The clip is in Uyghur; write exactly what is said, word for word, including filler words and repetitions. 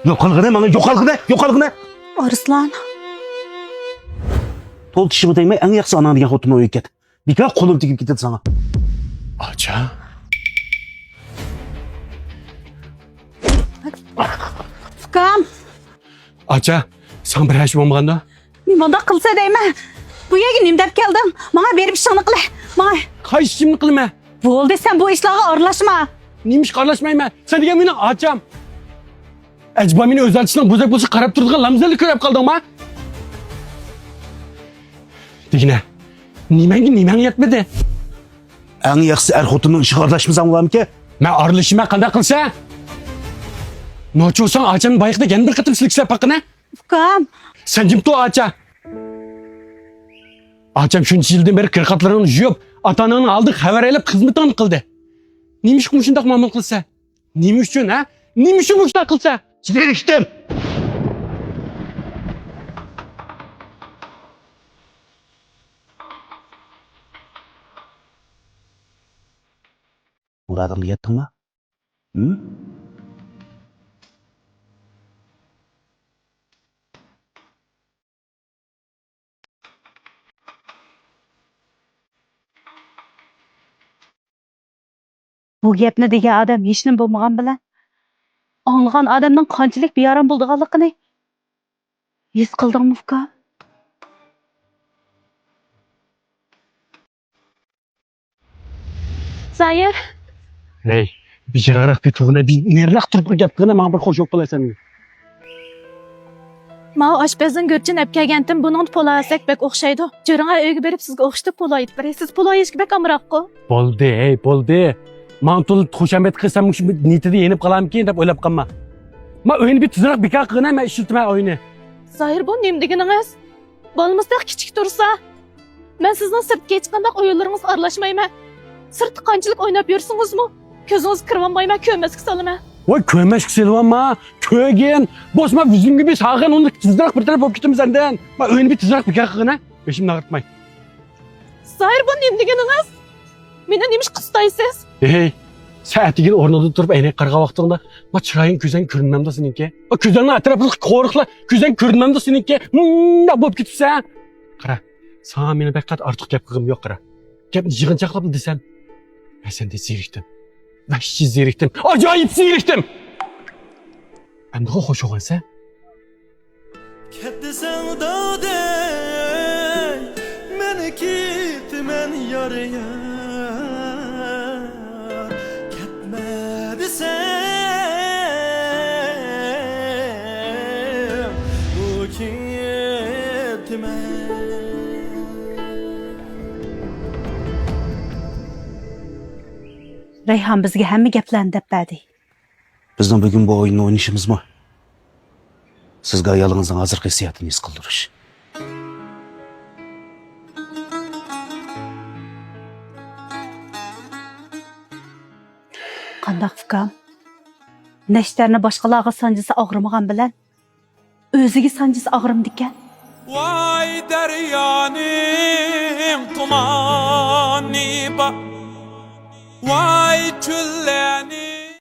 يوقالغىنە، ماڭا يوقالغىنە، يوقالغىنە. ئارسلان. تولا چىشىڭنى تەگمەي، ئەڭ ياخشىسى ئاناڭ دېگەن خوتۇننى ئۆيگە كەت. بىكار قولۇم تېگىپ كېتىدۇ ساڭا. ئاچا. ئۇكام. ئاچا، ساڭا بىر ئىش بولمىغاندۇ؟ نېمانداق قىلسا دەيمەن؟ بۇ يەرگە نېمە دەپ كەلدىڭ؟ ماڭا بېرىپ ئىشىڭنى قىلە. ماڭا. قايسى ئىشىمنى قىلىمەن؟ بولدى، سەن بۇ ئىشلارغا ئارىلاشما. نېمە ئىشقا ئارىلاشمايمەن؟ سەن دېگەن مېنىڭ ئاچام. ئەجەبا مېنى ئۆز ئاچىسىنىڭ بوزەك بولۇشىغا قاراپ تۇرىدىغان لامزەللە كۆرۈپ قالدىڭما؟ دېگىنە، نېمەڭگە نېمەڭ يەتمىدى؟ ئەڭ ياخشىسى ئەر خوتۇننىڭ ئىشىغا ئارىلاشمىساڭ بولامىكەن؟ مەن ئارىلىشىمەن، قانداق قىلسا؟ نوچى بولساڭ ئاچامنى بايىقىدا يەنە بىر قېتىم سىلكىشلەپ باققىنە. ئۇكام. سەن جىم تۇر ئاچا. ئاچام شۇنچە يىلدىن بېرى قىرىقاتلىرىڭنى يۇيۇپ، ئاتا-ئاناڭنىڭ ئالدىغا خەۋەر ئېلىپ خىزمىتىڭنى قىلدى. نېمىشقا مۇشۇنداق مۇئامىلە قىلسا؟ نېمە ئۈچۈن، ھە؟ نېمە ئۈچۈن مۇشۇنداق قىلسا؟ زېرىكتىم. مۇرادىڭغا يەتتىڭمۇ؟ ھىم؟ بۇ گەپنى دېگەن ئادەم ھېچنېمە بولمىغان بىلەن، ئاڭلىغان ئادەمنىڭ قانچىلىك بىئارام بولىدىغانلىقىنى ھېس قىلدىڭمۇ، ئۇكا؟ زاھىر. ھەي، بىجىراراق بىر تۇغۇنە، بىر نېرىراق تۇرۇپ گەپ قىلغىنە، ماڭا بىر خوش بولۇپ قالايسەن. ماۋۇ ئاشپەزدىن گۈرچىنى ئەپ كەلگەنتىم، بۇنىڭدا پولۇ ئەسەك بەك ئوخشايدۇ. جۆرىڭە ئۆيگە بېرىپ سىزگە ئوخشىتىپ پولۇ ئېتىپ بېرەي. سىز پولۇ يېيىشكە بەك ئامراققۇ. بولدى، ھەي، بولدى. ماڭا تولا خۇشامەت قىلسام مۇشۇ نىيىتىدە يېنىپ قالامىكىن دەپ ئويلاپ قالما. ما ئۆينى بىر تېزراق بىكار قىلغىنا، مەن ئىشلىتىمەن ئۆينى. زاھىر، بۇ نېمە دېگىنىڭىز؟ بالىمىز تېخى كىچىك تۇرسا. مەن سىزنىڭ سىرتتىكى ھېچقانداق ئويۇنلىرىڭىزغا ئارىلاشمايمەن. سىرتتا قانچىلىك ئويناپ يۈرسىڭىزمۇ، كۆزىڭىزگە كىرىۋالمايمەن، كۆرمەسكە سالىمەن. ۋاي، كۆرمەسكە سېلىۋالما، كۆرگىن. بولسا ما يۈزۈمگە بىر سالغىن، ئۇنى تېزراق بىر تەرەپ بولۇپ كېتىمىز ئاندىن. ما ئۆينى بىر تېزراق بىكار قىلغىنا، بېشىمنى ئاغرىتماي. زاھىر، بۇ نېمە دېگىنىڭىز؟ مېنى نېمە ئىشقا قىستايسىز؟ ھەي، سەن ئەتىگىنى ئورنۇڭدىن تۇرۇپ ئەينەككە قارىغان ۋاقتىڭدا، ما چىرايىڭ، كۆزۈڭ كۆرۈنمەمدۇ سېنىڭكى؟ ما كۆزۈڭنىڭ ئەتراپىدىكى قورۇقلار، كۆزۈڭ كۆرۈنمەمدۇ سېنىڭكى؟ مۇنداق بولۇپ كېتىپسەن. قارا، ساڭا مېنىڭ بەك قاتتىق ئارتۇق گەپ قىلغۇم يوق، قارا. گەپنى يىغىنچاقلاپلا دېسەم، مەن سەندىن زېرىكتىم. ۋەھشىي زېرىكتىم. ئاجايىپ زېرىكتىم. ئەمدىغۇ خوش بولغانسەن. كەت دېسەڭ دادەي، مەن كېتىمەن يار يار. كەتمە دېسەڭ، بۇ كېتىمەن. رەيھان بىزگە ھەممە گەپلەرنى دەپ بەردى. بىزنىڭ بۈگۈن بۇ ئويۇننى ئوينىشىمىزمۇ سىزگە ئايالىڭىزنىڭ ھازىرقى ھېسسىياتىنى ھېس قىلدۇرۇش. قانداق ئۇكام؟ نەشتەرنى باشقىلارغا سانجىسا ئاغرىمىغان بىلەن، ئۆزىگە سانجىسا ئاغرىمدىكەن. ۋاي دەريانىڭ تۇمانى بار، ۋاي چۆللەرنىڭ